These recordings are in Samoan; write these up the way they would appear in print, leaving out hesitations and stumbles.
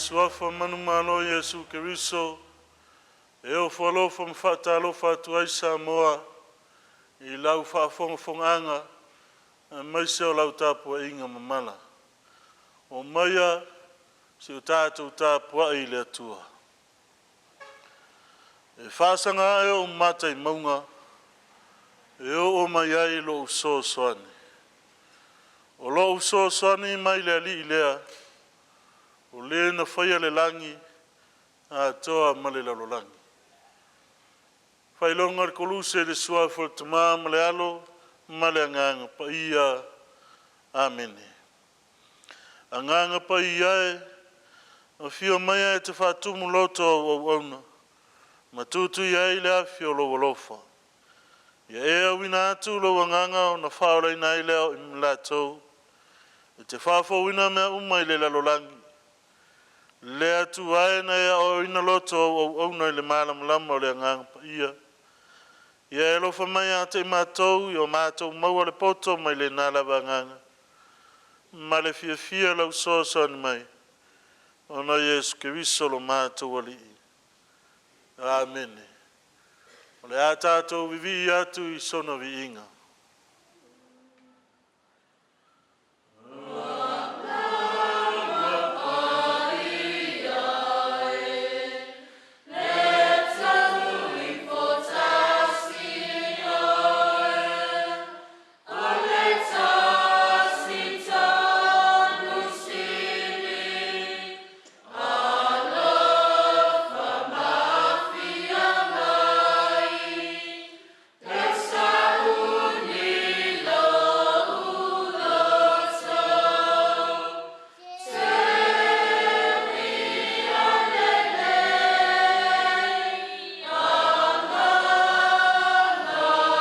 Suafa manumalo o Iesu Keriso, e ofo alofa ma faatalofa atu ai Samoa i lau faafofogaaga aemaise o lau tapuaiga mamala. Omaia se i o tatou tapuai i le Atua. E faasaga ae ou mata i mauga e oo mai ai lou fesoasoani. O lou fesoasoani e mai le Alii lea, o Le na faia le lagi atoa ma le lalolagi. Faailoga o le Koluse i le Suafa o le Tama ma le Alo ma le Agaga Paia. Amene. Agaga Paia e, afio maia e te faatumu loto o au auauna ma tuitui ai le afi o lou alofa. Ia e auina atu lou agaga ona faaolaina ai lea o i latou, e te faafouina mea uma i le lalolagi. Le Atua e na e aoaoina loto o au auauna i le malamalama o le Agaga Paia, ia e alofa mai ia te i matou, ia matou maua le poto mai lena lava Agaga ma le fiafia i lau fesoasoani mai, ona o Iesu Keriso lo matou Alii. Amene. O le a tatou vivii atu i sona viiga. Sauli lou loto, lelei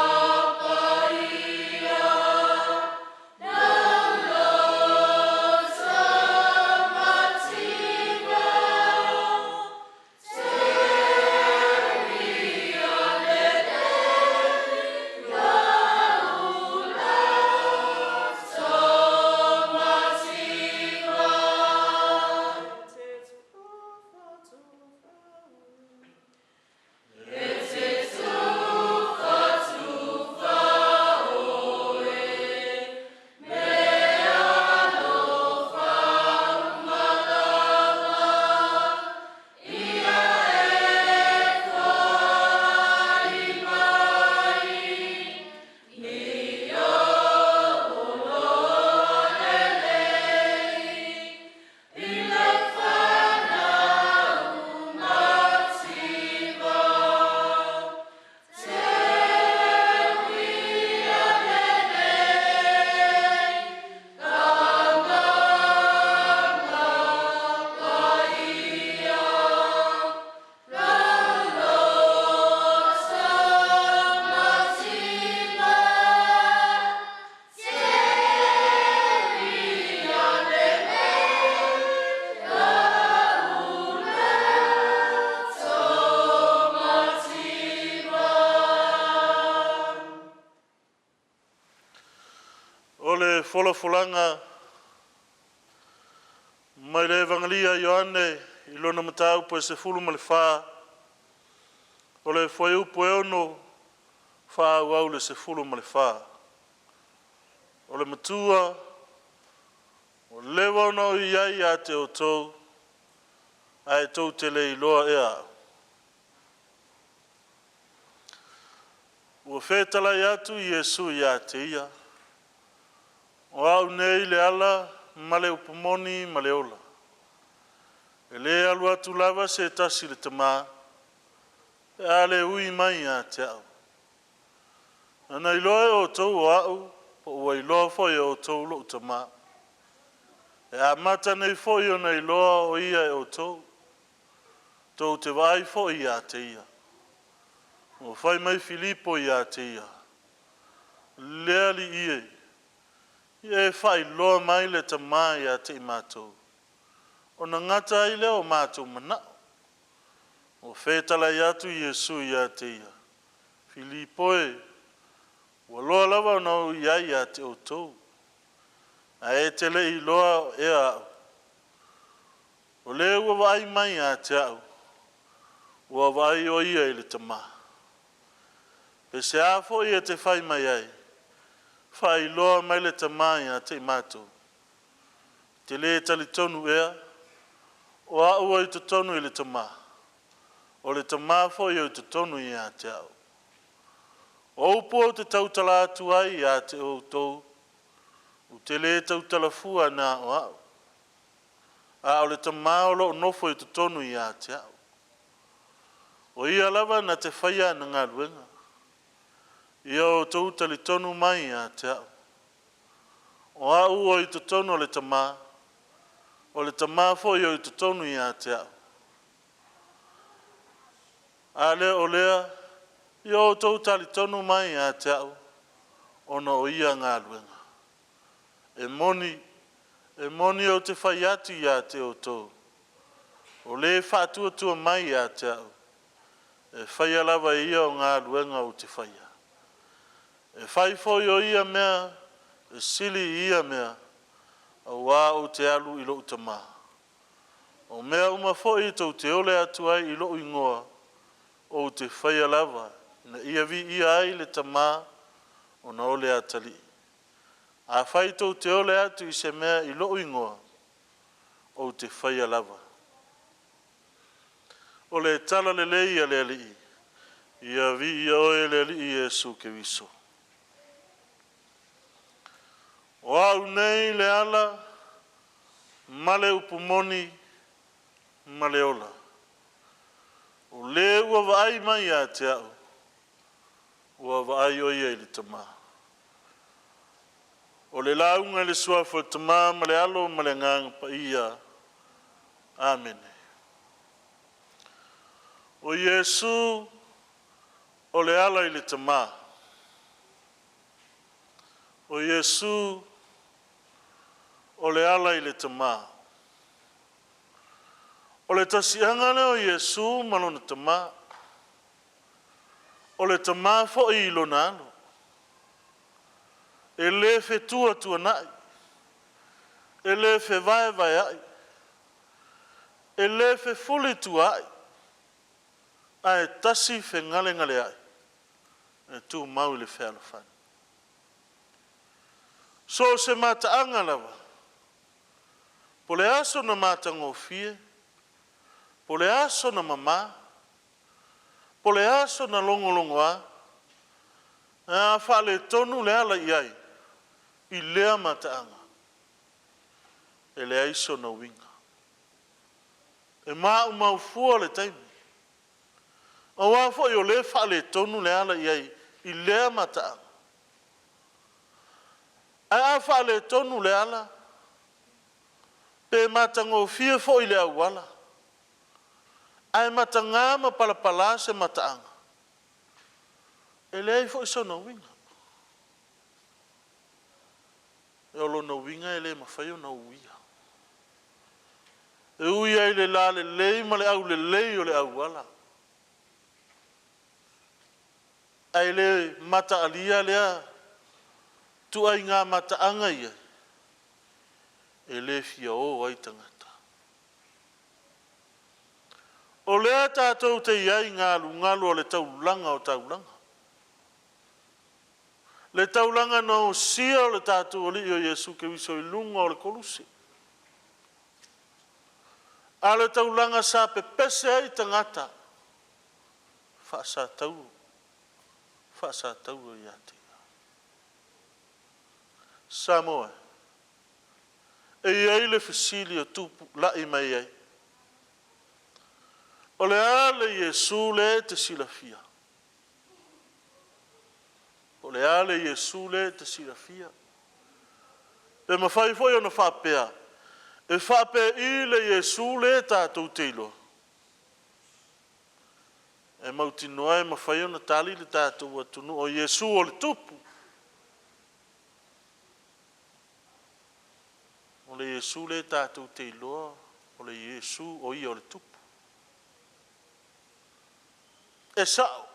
Agaga Paia, lou loto mativa, lelei lou loto mativa. E te tufatufa oe mea alofa uma lava, ia e foai mai i ou loa lelei i le fanau mativa. Teuia lelei Agaga Paia, lou loto mativa. Teuia lelei lou loto mativa. O le folafolaga mai le Evagelia a Ioane i lona mataupu e 14, o le fuaiupu e 6 faaauau i le 14. O le matua ua leva ona ou i ai ia te outou, ae tou te le iloa ea au? Ua fetalai atu Iesu ia te ia, “O Au nei le ala ma le upu moni ma le ola. E le alu atu lava se tasi i le Tama pe a le ui mai ia te au. A na iloa e outou o Au, po ua iloa foi e outou lou Tama. E amata nei foi ona iloa o Ia e outou, tou te vaai foi ia te Ia.” Ua fai mai Filipo ia te ia, “Le Alii e, ia e faailoa mai le Tama ia te i matou, ona gata ai lea o o matou manao.” Ua fetalai atu Iesu ia te ia, “Filipo e, ua loa lava ona ou i ai ia te outou, ae e te le i iloa ea au? O le ua vaai mai ia te a'u, ua vaai o ia i le Tamā. Pe seā foi e te fai mai ai, Faailoa mai le Tamā ia te i matou. E te lē talitonu ea, o A'u e i totonu i le Tamā, o le Tamā foi e i totonu ia te A'u? O upu ou te tautala atu ai ia te outou, ou te lē tautala fua na o A'u, a o le Tamā o loo nofo i totonu ia te A'u. O Ia lava na te faia ana galuega. Ia outou talitonu mai ia te A'u, o A'u ua i totonu o le Tamā, o le Tamā foi o i totonu ia te A'u. A le o lea, ia outou talitonu mai ia te A'u ona o ia galuega. E moni, e moni ou te fai atu ia te outou, o le faatuatua mai ia te A'u, e faia lava e ia o galuega ou te faia. E fai foi o ia mea e sili i ia mea, auā ou te alu i lo'u Tamā. O mea uma foi tou te ole atu ai i lo'u igoa, ou te faia lava, ina ia viia ai le Tamā ona o le Atalii. Afai tou te ole atu i se mea i lo'u igoa, ou te faia lava. O le Tala Lelei a le Alii, ia viia Oe le Alii Iesu Keriso. O au nei le ala ma le upu moni ma le ola. O le ua vaai mai ia te a'u, ua vaai o ia i le Tamā. O le lauga i le Suafa o le Tamā ma le Alo ma le Agaga Paia. Amene. O Iesu o le ala i le Tamā. O Iesu o le ala i le Tamā. O le tasi'aga lea o Iesu ma Lona Tamā, o le Tamā foi i Lona Alo, e le fetuatuanai, e le fevaevaea'i, e le fekulitua'i, ae tasi fegalegaleai, e tumau i le fealofani. So o se mataaga lava, po o le a sona matagofie, po o le a sona mamā, po o le a sona logologoa, ae a faaletonu le ala i ai i lea mataaga, e leai sona uiga. E maumau fua le taimi, aua foi o lea e faaletonu le ala i ai i lea mataaga. Ae a faaletonu le ala, pe matagofie foi le auala, ae mataga ma palapala se mataaga, e leai foi sona uiga. O lona uiga e le mafai ona uia. E ui lava i le lalelei ma le aulelei o le auala, ae le mataalia lea ituaiga mataaga ia, e le fia o ai tagata. O lea tatou te i ai i galugalu o le taulaga o taulaga, le taulaga na osia o le tatou Alii o Iesu Keriso i luga o le koluse. A o le taulaga sa pepese ai tagata faasa Taua ia te ia. Samoa e, e i ai le fesili e tutulai mai ai, o le a le Iesu lea e te silafia? Po o le a le Iesu lea e te silafia? Pe mafai foi ona faapea, e faapei le Iesu lea tatou te iloa? E mautinoa e mafai ona tali le tatou atunuu, o Iesu o le Tupu. O le Iesu lea tatou te iloa, o le Iesu o Ia o le Tupu. E sao,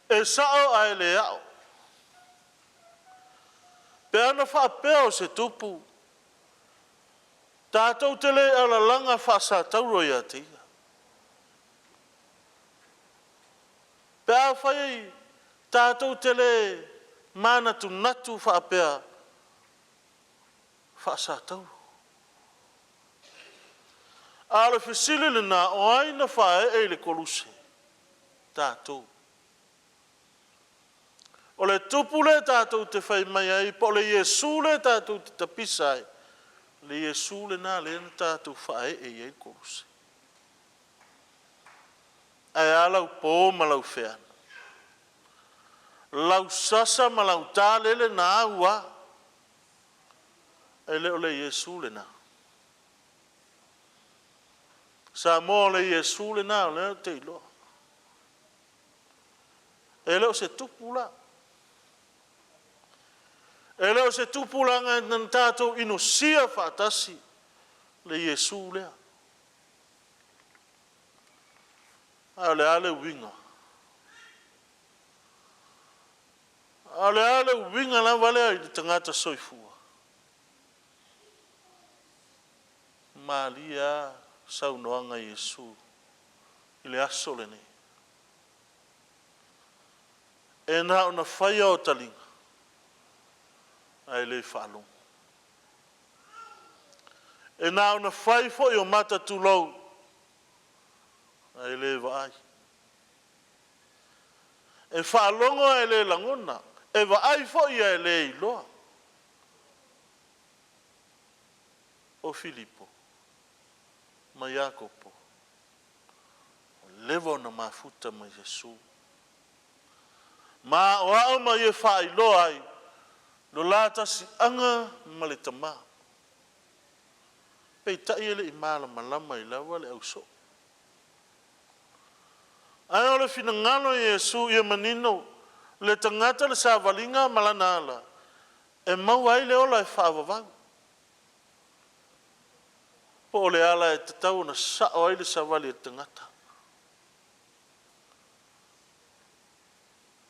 e sao ae le a'o. Pe ana faapea o se tupu, Tatou te le alalaga faasatauro ia te ia. Pe afai tatou te le manatunatu faapea faasatauro. A o le fesili lena, o ai na faaee i le koluse? Tatou. O le tupu lea tatou te fai mai ai, po o le Iesu lea tatou te tapisa ai, o le Iesu lena lea na tatou faaee i ai i le koluse. Ae a lau po ma lau feanu, lau sasa ma lau ta lele na au lava, e le o le Iesu lena. Samoa o le Iesu lena o lea ou te iloa. E le o se tupu la, e le o se tupu leaga na tatou inosia faatasi le Iesu lea. A o le a le uiga? A o le a le uiga lava lea i le tagata soifua? E malie lava le saunoaga a Iesu i le aso lenei, e na ona fai lava o taliga ae le faalogo, e na ona fai foi o mata tulou, ae le vaai. E faalogo ae le lagona, e vaai foi ae le iloa. O Filipo ma Iakopo, ua leva ona mafuta ma Iesu, ma aoao ma ia faailoa ai lo la tasi'aga ma le Tama. Peitai e le i malamalama ai lava le ausoo. Ae o le finagalo o Iesu ia manino le tagata le savaliga ma lana ala e maua ai le ola e faavavau, po o le ala e tatau ona sao ai le savali a le tagata.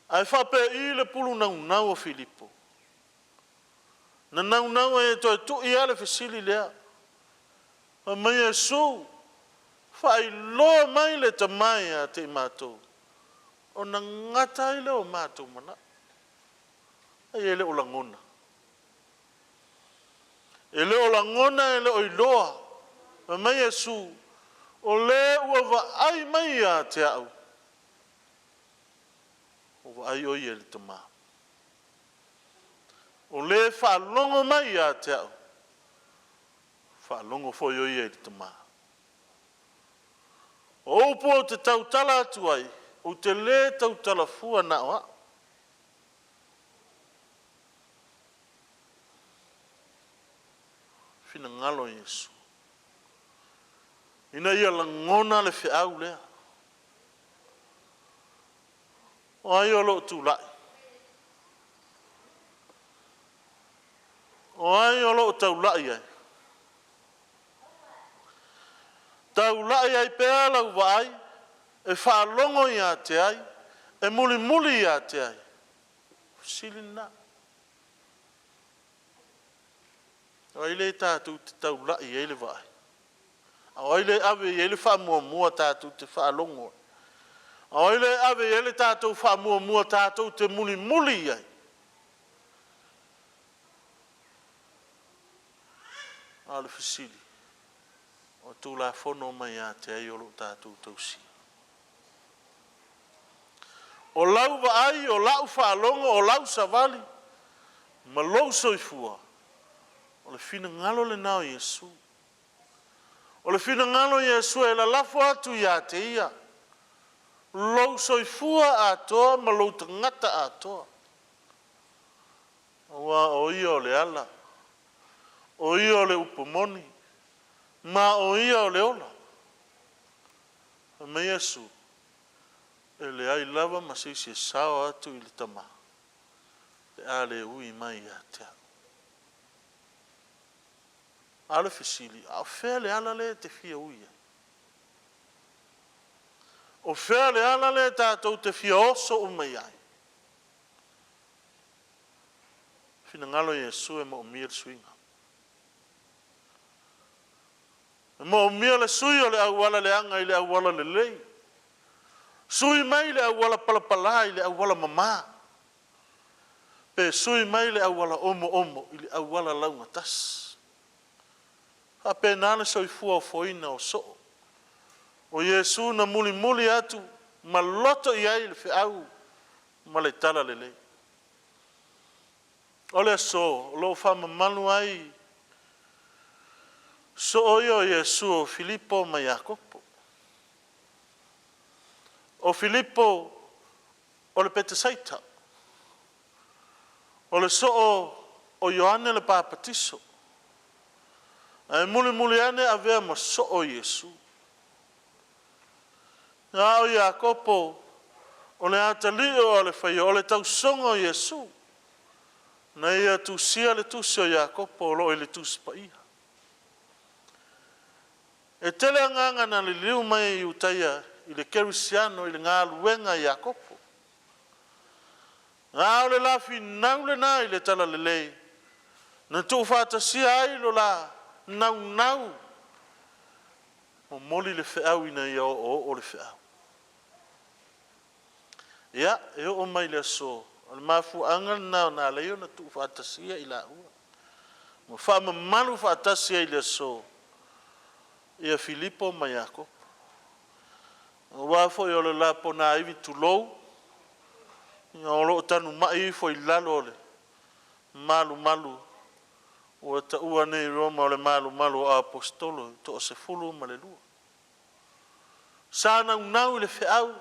Ae faapei le pulu naunau o Filipo? Na naunau ai e toe tui lava le fesili lea, fai mai Iesu, faailoa mai le Tama ia te i matou, ona gata ai lea o matou manao. Ai e le o lagona? E le o lagona e le o iloa. Fai mai Iesu, o le ua vaai mai ia te au, ua vaai o ia i le Tama. O le faalogo mai ia te au, faalogo foi o ia i le Tama. O upu ou te tautala atu ai, ou te le tautala fua na o au, finagalo o Iesu, ina ia lagona le feau lea. O ai o lo o tulai? O ai o lo o taulai ai? Taulai ai pea lau vaai e faalogo ia te ai, e mulimuli ia te ai? O le fesili lena. O ai lea tatou te taulai i ai le vaai? A o ai lea e ave i ai le faamuamua tatou te faalogo ai? A o ai lea e ave i ai le tatou faamuamua tatou te mulimuli i ai? A o le fesili, o Tulafono mai ia te ai o lo o tatou tausia? O lau vaai, o lau faalogo, o lau savali ma lou soifua, o le finagalo lena o Iesu. O le finagalo o Iesu e lalafo atu ia te Ia lou soifua atoa ma lou tagata atoa, aua o Ia o le ala, o Ia o le upu moni, ma o Ia o le ola. Fai mai Iesu, e leai lava ma se isi e sao atu i le Tama pe a le ui mai ia te au. A o le fesili, a o fea le ala lea e te fia ui ai? O fea le ala lea tatou te fia oso uma i ai? Finagalo Iesu e moomia le suiga. E moomia le sui o le auala leaga i le auala lelei, sui mai le auala palapala i le auala mama, pe sui mai le auala omoomo i le auala laugatasi. E faapena le soifua ofoina o soo. O Iesu na mulimuli atu ma loto i ai le feau ma le talalelei. O le aso o lo o faamamalu ai soo ia o Iesu o Filipo ma Iakopo. O Filipo o le Petesaita o le soo o Ioane le Papatiso, ae mulimuli ane avea ma soo o Iesu. A o Iakopo o le atalii o Alefaio o le tausoga o Iesu, na ia tusia le tusi o Iakopo o lo o i le Tusi Paia. E tele agaga na liliu mai e Iutaia i le kerisiano i le galuega a Iakopo, a o le la finau lena i le talalelei na tuufaatasia ai lo la naunau, momoli le feau ina ia oooo le feau. Ia, e oo mai i le aso, o le mafuaaga lena na ala ai ona tuufaatasia i laua ma faamamalu faatasi ai i le aso ia Filipo ma Iakopo. Aua foi o le la ponaivi tulou, o lo o tanumai ifo i lalo o le malumalu ua taua nei e Roma o le malumalu o Aposetolo e toa 12. Sa naunau i le feau,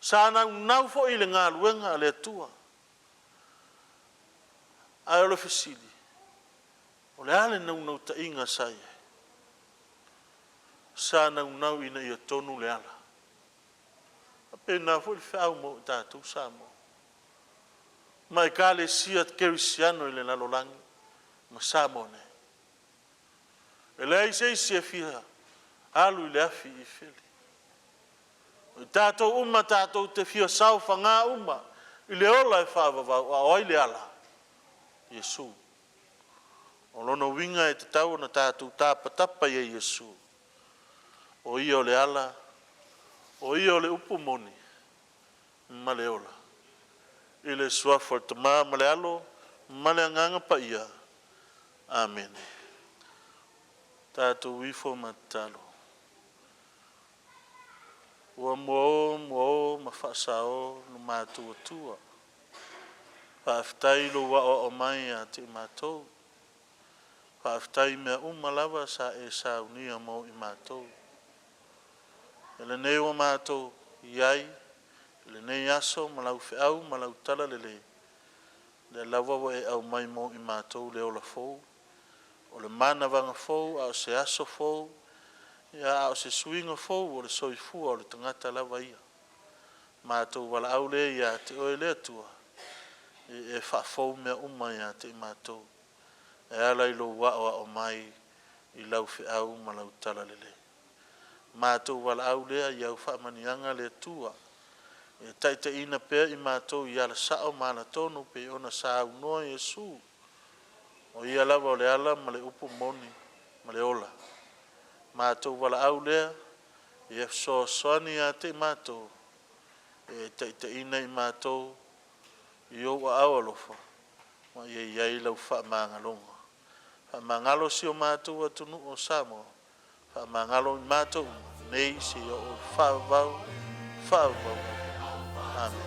sa naunau foi i le galuega a le Atua. Ae o le fesili, o le a le naunautaiga sa i ai? Sa naunau ina ia tonu le ala. E faapena foi le feau mo i tatou Samoa ma ekalesia kerisiano i le lalolagi ma Samoa nei. E leai se isi e fia alu i le afi i Ifele. O i tatou uma tatou te fia saofaga uma i le ola e faavavau. A o ai le ala? O Iesu. O lona uiga e tatau ona tatou tapatapa i ai i Iesu, o Ia o le ala, o Ia o le upu moni ma le ola. I le Suafa o le Tama ma le Alo ma le Agaga Paia. Amene. Tatou ifo ma tatalo. Ua muao muao ma faasao lo matou Atua, faafetai i lou aoao mai ia te i matou, faafetai i mea uma lava sa e saunia mo i matou. O lenei ua matou i ai i lenei aso ma lau feau ma lau talalelei, o lea lava ua e aumai mo i matou le ola fou, o le manavaga fou, a o se aso fou, a o se suiga fou o le soifua o le tagata lava ia. Matou valaau lea ia te Oe le Atua, ia e faafou mea uma ia te i matou e ala i lou aoao mai i lau feau ma lau talalelei. Matou valaau lea i au faamanuiaga le Atua, ia taitaiina pea i matou i ala sao ma ala tonu e pei ona saunoa Iesu, o Ia lava o le ala ma le upu moni ma le ola. Matou valaau lea ia fesoasoani ia te i matou e taitaiina i matou i ou aao alofa ma ia i ai lau faamagaloga. Faamagalo si o matou atunuu o Samoa, faamagalo i matou uma nei seia oo i le faavavau, faavavau. Amene.